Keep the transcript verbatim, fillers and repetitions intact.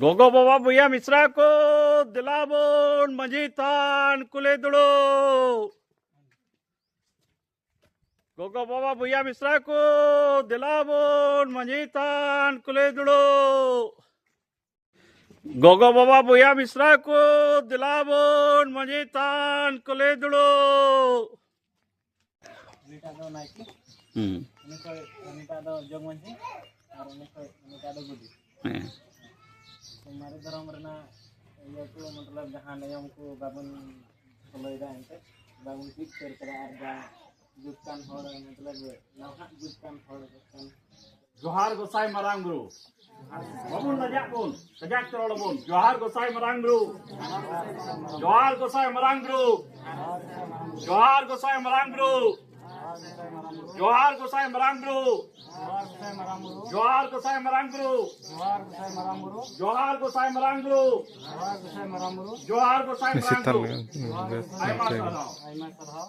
ᱜᱚᱜᱚ ᱵᱟᱵᱟ ᱵᱚᱭᱦᱟ ᱢᱤᱥᱨᱟ ᱠᱚ, ᱫᱮᱞᱟ ᱵᱚᱱ ᱢᱟᱹᱡᱷᱤ ᱛᱷᱟᱱ ᱠᱚᱞᱮ ᱫᱩᱲᱩᱵ᱾ ᱜᱚᱜᱚ ᱵᱟᱵᱟ ᱵᱚᱭᱦᱟ ᱢᱤᱥᱨᱟ ᱠᱚ, ᱫᱮᱞᱟ ᱵᱚᱱ ᱢᱟᱹᱡᱷᱤ ᱛᱷᱟᱱ ᱠᱚᱞᱮ ᱫᱩᱲᱩᱵ᱾ ᱜᱚᱜᱚ ᱵᱟᱵᱟ ᱵᱚᱭᱦᱟ ᱢᱤᱥᱨᱟ ᱠᱚ, ᱫᱮᱞᱟ ᱵᱚᱱ ᱢᱟᱹᱡᱷᱤ ᱛᱷᱟᱱ ᱠᱚᱞᱮ ᱫᱩᱲᱩᱵ᱾ ᱩᱱᱤᱴᱟᱜ ᱫᱚ ᱱᱟᱭᱠᱮ, ᱦᱩᱸ᱾ ᱩᱱᱤ ᱠᱷᱚᱡ ᱩᱱᱤᱴᱟᱜ ᱫᱚ ᱡᱚᱜᱽ ᱢᱟᱹᱡᱷᱤ, ᱟᱨ ᱩᱱᱤ ᱠᱷᱚᱡ ᱩᱱᱤᱴᱟᱜ ᱫᱚ ᱜᱚᱰᱮᱛ᱾ ᱦᱮᱸ᱾ ᱢᱟᱨᱮ ᱫᱷᱚᱨᱚᱢ ᱨᱮᱱᱟᱜ ᱤᱭᱟᱹ ᱠᱚ, ᱢᱚᱛᱞᱚᱵ, ᱡᱟᱦᱟᱸ ᱱᱤᱭᱚᱢ ᱠᱚ ᱵᱟᱵᱚᱱ ᱯᱷᱚᱞᱚᱭᱮᱫᱟ, ᱮᱱᱛᱮᱫ ᱵᱟᱵᱚᱱ ᱪᱮᱫ ᱩᱛᱟᱹᱨ ᱠᱟᱫᱟ, ᱟᱨ ᱡᱟ ᱡᱩᱜᱽ ᱠᱟᱱ ᱦᱚᱲ, ᱢᱚᱛᱞᱚᱵ, ᱱᱟᱣᱦᱟᱜ ᱡᱩᱜᱽ ᱠᱟᱱ ᱦᱚᱲ ᱠᱟᱱ᱾ ᱡᱚᱦᱟᱨ ᱜᱚᱸᱥᱟᱭ ᱢᱟᱨᱟᱝ ᱵᱩᱨᱩ᱾ ᱵᱟᱵᱚᱱ ᱞᱟᱡᱟᱜ ᱵᱚᱱ, ᱠᱟᱡᱟᱠ ᱛᱮ ᱨᱚᱲ ᱟᱵᱚᱱ᱾ ᱡᱚᱦᱟᱨ ᱜᱚᱸᱥᱟᱭ ᱢᱟᱨᱟᱝ ᱵᱩᱨᱩ᱾ ᱡᱚᱦᱟᱨ ᱜᱚᱸᱥᱟᱭ ᱢᱟᱨᱟᱝ ᱵᱩᱨᱩ᱾ ᱡᱚᱦᱟᱨ ᱜᱚᱸᱥᱟᱭ ᱢᱟᱨᱟᱝ ᱵᱩᱨᱩ᱾ ᱡᱚᱦᱟᱨ ᱜᱚᱸᱥᱟᱭ ᱢᱟᱨᱟᱝ ᱵᱩᱨᱩ᱾ ᱡᱚᱦᱟᱨ ᱜᱚᱸᱥᱟᱭ ᱢᱟᱨᱟᱝ ᱵᱩᱨᱩ᱾ ᱡᱚᱦᱟᱨ ᱜᱚᱸᱥᱟᱭ ᱢᱟᱨᱟᱝ ᱵᱩᱨᱩ᱾ ᱡᱚᱦᱟᱨ ᱜᱚᱸᱥᱟᱭ ᱢᱟᱨᱟᱝ ᱵᱩᱨᱩ᱾ ᱟᱭᱢᱟ ᱥᱟᱨᱦᱟᱣ᱾ ᱟᱭᱢᱟ ᱥᱟᱨᱦᱟᱣ᱾